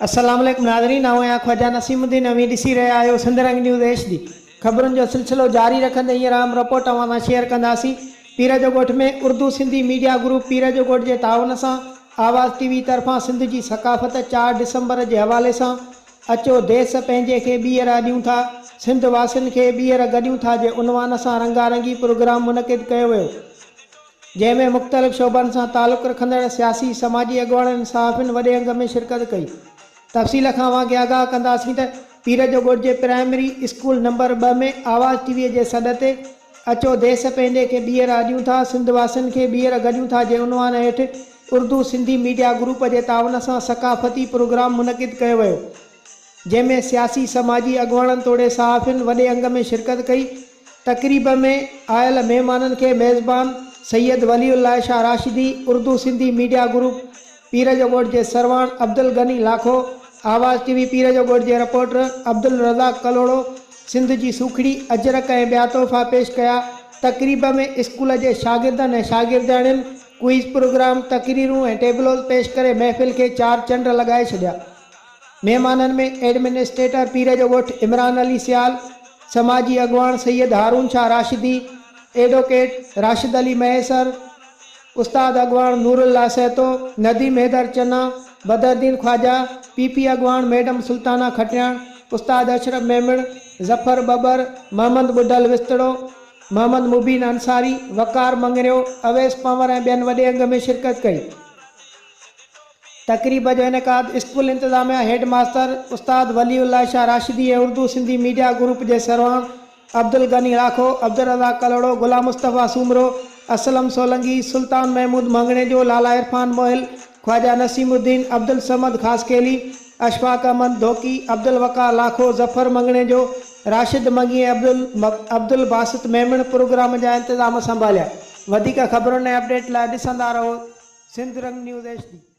السلام عليڪم ناظرين آئون آهيان خواجه نسيم الدين اوهين ڏسي رهيا آهيو سنڌ رنگ نيوز ايڇ ڊي خبرن جو سلسلو جاري رکندي هينئر اهم رپورٽ اوهان سان شيئر ڪنداسين پير جو ڳوٺ ۾ اردو سنڌي ميڊيا گروپ پير جو ڳوٺ جي تعاون سان آواز ٽي وي طرفان سنڌ جي ثقافت چار ڊسمبر جي حوالي سان اچو ديس پنهنجي کي ٻيهر اڏيون ٿا سنڌ واسين کي ٻيهر گڏيون ٿا جي عنوان سان رنگارنگي پروگرام منعقد ڪيو ويو. جنهن ۾ مختلف شعبن سان تعلق رکندڙ سياسي، سماجي اڳواڻن ۽ صحافين وڏي انگ ۾ شرڪت ڪئي. تفصيل کان اوهان کي آگاهه ڪنداسين ته پير جو ڳوٺ جي پرائمري اسڪول نمبر ٻه ۾ آواز ٽي وي جي سڏ تي اچو ديس پنهنجي کي ٻيهر اڏيون ٿا سنڌ واسين کي ٻيهر گڏيون ٿا جي عنوان هيٺ اردو سنڌي ميڊيا گروپ جي تعاون سان ثقافتي پروگرام منعقد ڪيو ويو جنهن ۾ سياسي سماجي اڳواڻن توڙي صحافين وڏي انگ ۾ شرڪت ڪئي. تقريب ۾ آيل مهمانن کي ميزبان سيد ولي الله شاهه راشدي، اردو سنڌي ميڊيا گروپ پير جو ڳوٺ جي سرواڻ عبدالغني لاکو، آواز ٽي وي پير جو ڳوٺ جي رپورٽر عبدالرزاق ڪلهوڙو سنڌ جي سوکڙي، اجرڪ ۽ ٻيا تحفا پيش ڪيا. تقريب ۾ اسڪول جي شاگردن ۽ شاگردياڻين ڪوئيز پروگرام، تقريرون ۽ ٽيبلوز پيش ڪري محفل کي چار چنڊ لڳائي ڇڏيا. مهمانن ۾ ايڊمنسٽريٽر پير جو ڳوٺ عمران علي سيال، سماجي اڳواڻ سيد هارون شاهه راشدي، ايڊوڪيٽ راشد علي مهيسر، استاد اڳواڻ نور الله سهتو، نديم حيدر چنا، بدرالدين خواجه، پي پي اڳواڻ ميڊم سلطانه کٽياڻ، استاد اشرف ميمڻ، ظفر ٻٻر، محمد ٻڍل وستڙو، محمد مبين انصاري، وقار مڱريو، اويس پنور ۽ ٻين وڏي انگ ۾ شرڪت ڪئي. تقريب جو انعقاد اسڪول انتظاميا هيڊ ماستر استاد ولي الله شاهه راشدي ۽ اردو سنڌي ميڊيا گروپ جي سرواڻ عبدالغني لاکو، عبدالرزاق ڪلهوڙو، غلام مصطفيٰ سومرو، اسلم سولنگي، سلطان محمود مڱڻيجو، لالا عرفان موهل، خواجه نسيم الدين، عبدالصمد خاصخيلي، اشفاق احمد ڌوڪي، عبدالوقار لاکو، ظفر مڱڻيجو، راشد منگي ۽ عبدالباسط ميمڻ پروگرام جا انتظام سنڀاليا. وڌيڪ خبرن ۽ اپڊيٽ لاء ڏسندا رهو. Sindh Rang news H D.